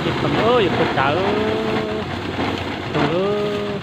Ces qhov no yuav tuag tsawv, tuag,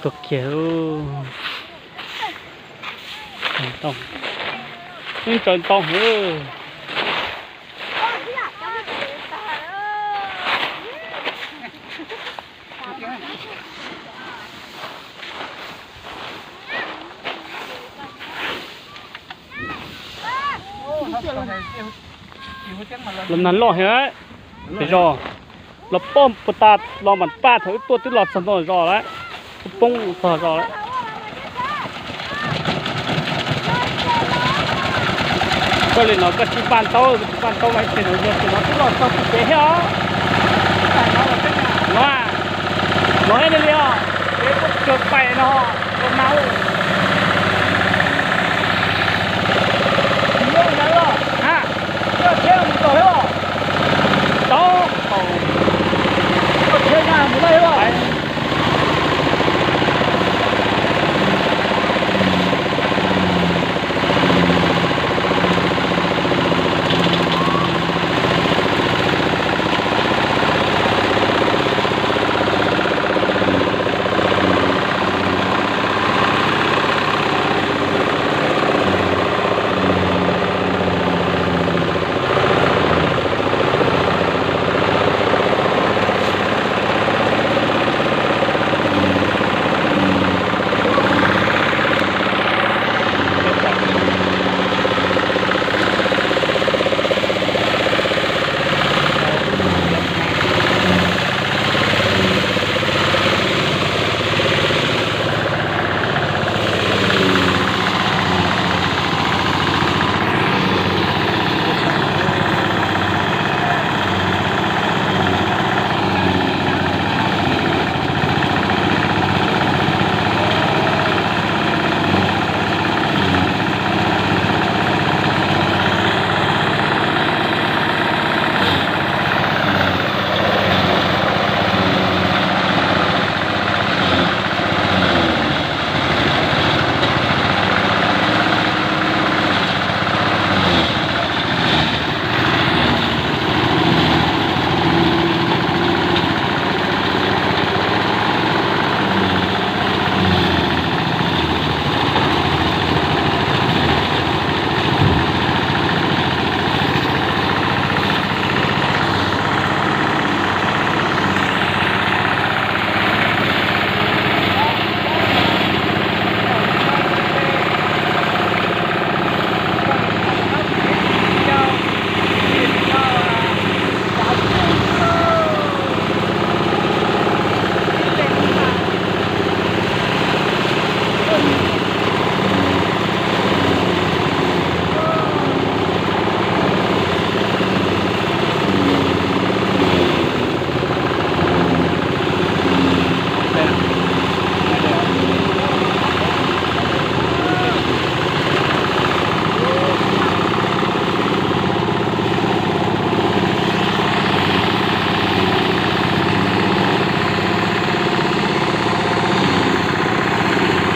tuag kiag. Tsaws ntoo, yeej tsaws ntoo heev. Los nag loj heev, pem zos los poob puag ta, los mam paj thaum wb tuaj twb los txog ntawm zos lawm, twb poob txog zos lawm. Koj li no koj tsis npaj ntaub, koj tsis npaj ntaub mas ib pliag no yog tus no twb los txog tim kev thiab os. No, no ib li os, kev koj tsuas pais no, tus no. Ha, tau, tau.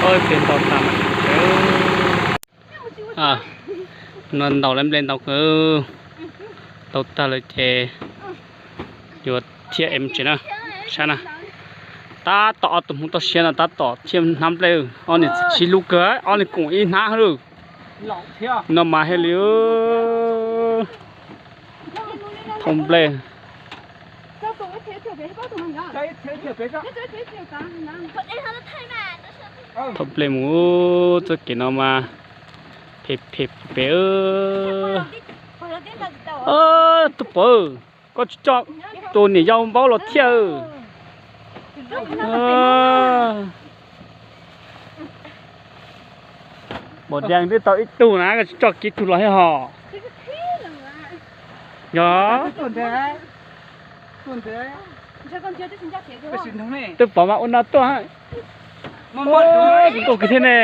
Ua tsev ntau tag mas tsev. No ntaus lawv nplej ntau kawg, tau tag lawm ces yuav thiaj em tsev na. Saib na, tab tom ob tug hmoob toj siab no tab tom thiaj hnab nplej, ob niag sib hlub kawg, ob niag koom ib hnab lawm. No mas thiaj li thauj nplej. Thauj nplej mus, txoj kev no mas phem phem pem. Tub Pov, koj tsis coj tus niam yau npaub los thiaj. Npaum tias twb tau ib tug na, koj tsis coj kiag tug los thiab hos. Yog, twb pom mas ua no tuaj. Kuv tuaj kiag thiab ne.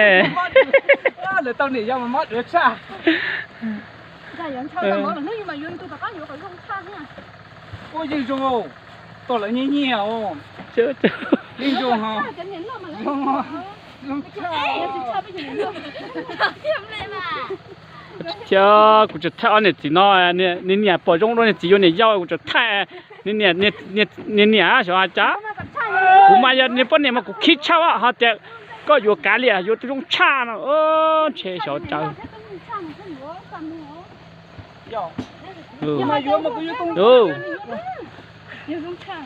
Yeej zoo, toj lawv nyiaj nyiaj os. Yeej zoo, zoo tshaj. Thiab kuv tseem thaij ob niam txiv no, niag niam pom zoo dua niag txiv yuav niam yau kuv tseem thaij. Niag niam xyov cas, kuv mas yog niag poj niam mas kuv khib tshaj ho tias koj yuav kav liam yuav tus zoo tshaj no, ntshe xyov cas.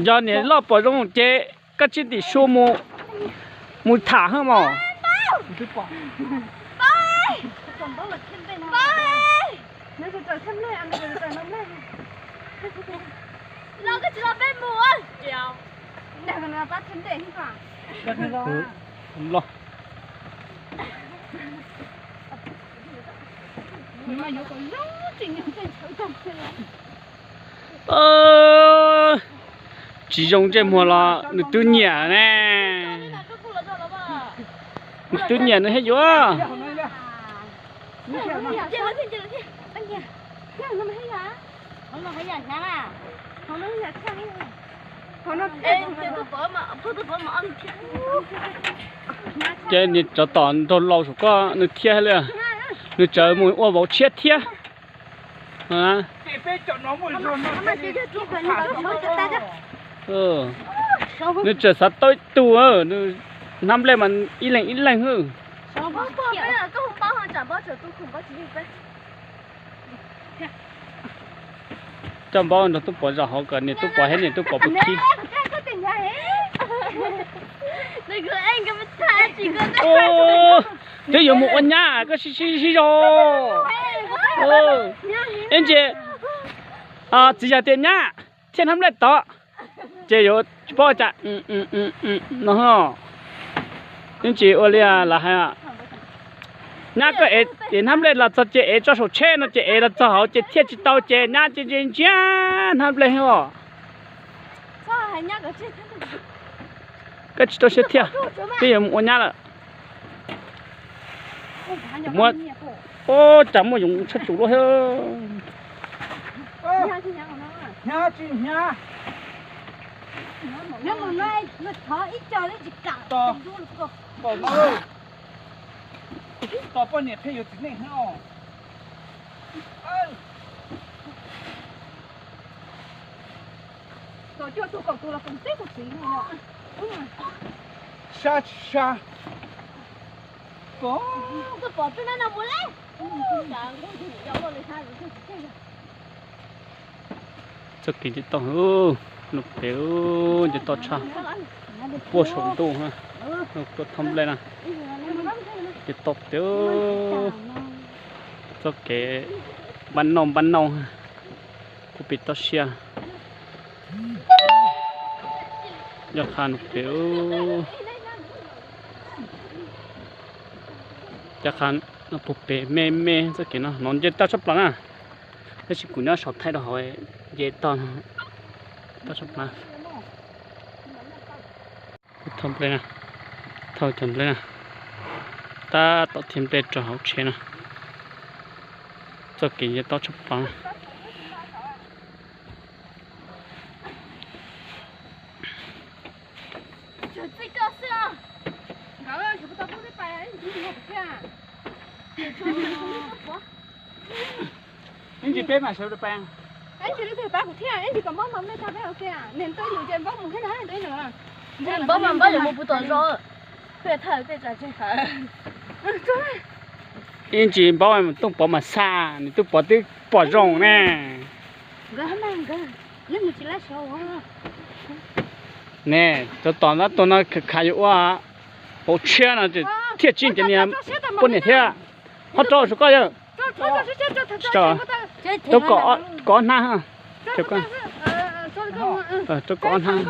Yog niam loj pom zoo ces koj tsis tim sua mus tham hwb mos. Tsis zoo ntsej muag los nws twb nyiam ne. Nws twb nyiam nws thiaj yuav. Ces nws tsov tom nraug laus saum koj nws thiab li, nws tsawv mus ua vauv tshiab thiab. Nws tseem xav tau ib tug, nws hnab nplej mas ib leeg ib leeg. Coj npaub nrog tub pov zom hauv kom niam tub pov thiab niam tub pov puas khib. Twb yuav mus ua nyab koj sib sib sib zog. Ib ntsis txiv yawg tias nyab thiaj hnab nplej tod, ces yuav tsis paub cas no. Ib ntsis ua li lawv hais, nyab koj ev hnab nplej los txog ces ev tso saum tsheb no ces ev los txog hauv ces thiaj tsis tau ces nyab ces ntsia hnab nplej os. Koj tsis tau siab thiab, twb yuav mus ua nyab lawm. Muab, ua cas muaj yoov tshaj tsum luaj thiab. Tos poj niam pheej yuav txiv neej thiab os. Tos coj tug kaum tus los koom teb tug txiv no. Sab tsis sab. Txoj kev nce toj, no pem nce toj tshaj, puag saum ntuj, puag thoob nplej na, nce toj pem. Txoj kev npab nauj npab nauj, puag pem toj siab. Yog qha no pem, yog qha no puag pem me me txoj kev no, no nce toj tshaj plaws na. Tab sis kuv nyob saum thaij rau hauv, nce toj, toj tshaj plaws. Thauj nplej na, thauj cov nplej na, tab tom thia nplej rau hauv tsheb na. Txoj kev nce toj tshaj plaws na. Ib ntsis peb mam sawv rau peb. Ib ntsis lub twg pab kuv thiab, ib ntsis kom npaub mas nplej tag peb hauv kiag, niag ntuj yus ces npaub mus thiab na, ntuj yus. Npaub mas npaub yuav mus puv tom zos, peb thawj peb tsa tseg. Ib ntsis npaub mas tuaj pov mas xa, nws tuaj pov twb pom zoo ne. Ne, cov tom no tuaj no khav yuav ua hauv tshiab no thiaj tsis ncav niag poj niam thiab. Ho rau saum koj yawg. Rau kom ob hnab, rau kom ob hnab.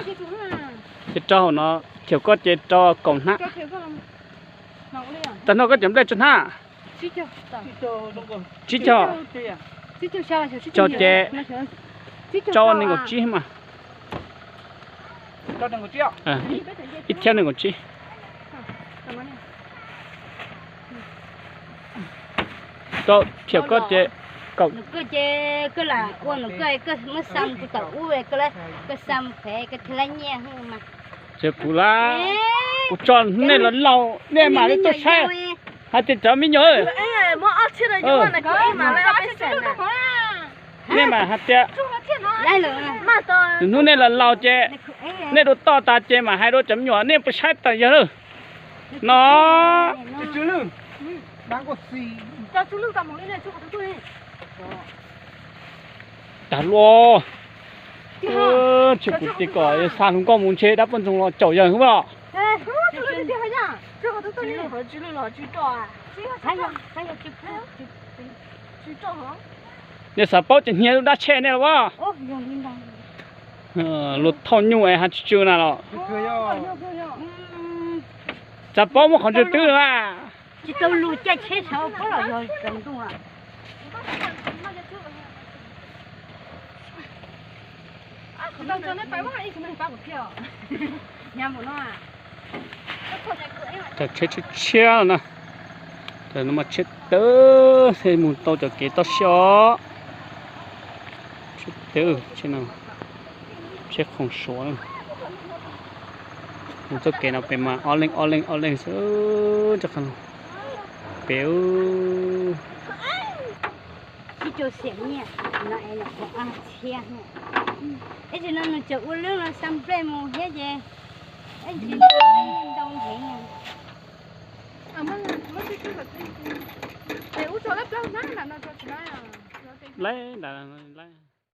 Ces rau hauv no, thiab koj ces rau kaum hnab. Tag nrho koj cov nplej tsawg hnab? Tsib caug. Tsib caug ces rau nees nkaum tsib mas. Ib thiab nees nkaum tsib. Rau thiab koj ces kaum. Nws koj ces koj lam ua nws koj, koj muab xa mus tom ub, koj xa mus pem koj thiaj li nyiaj mas. Ces kuv lab, kuv tso nej los laus nej mam li tuaj saib. Hais tias cov me nyuam, Nej mas hais tias hnub nej los laus ces nej dua toj tas ces mam hais rau cov me nyuam nej puas saib tas yawg lawm no. Tag luaj. Tsis kuv tij kom xa hluas nkauj mus ntshe dab poj ntxoog los caum yawg hwb os. Nej xav paub cov hnia lub dab tshej nej los as. Luag thauj nyuj es hais tsw tsw na los. Xav paub muab qhov ntswg twb na. Tsis tau lug caij tsheb saud puab los yog tsaus ntuj lawm. Tsheb tshiab tshiab na. Tsheb tawv, mus tau cov kev toj siab os. Tsheb tawv, tsheb no, tsheb khoom suav. Mus txoj kev no pem mas ob leeg ob leeg ob leeg xwb, rov qab pem. Ib co xiam nyiaj no es nyuam qhuav ob txhiab. Ib tsis no nws tseem ua lub no xa nplej mus thiab ces ib tsis no ntau heev. Laib ntawd, laib.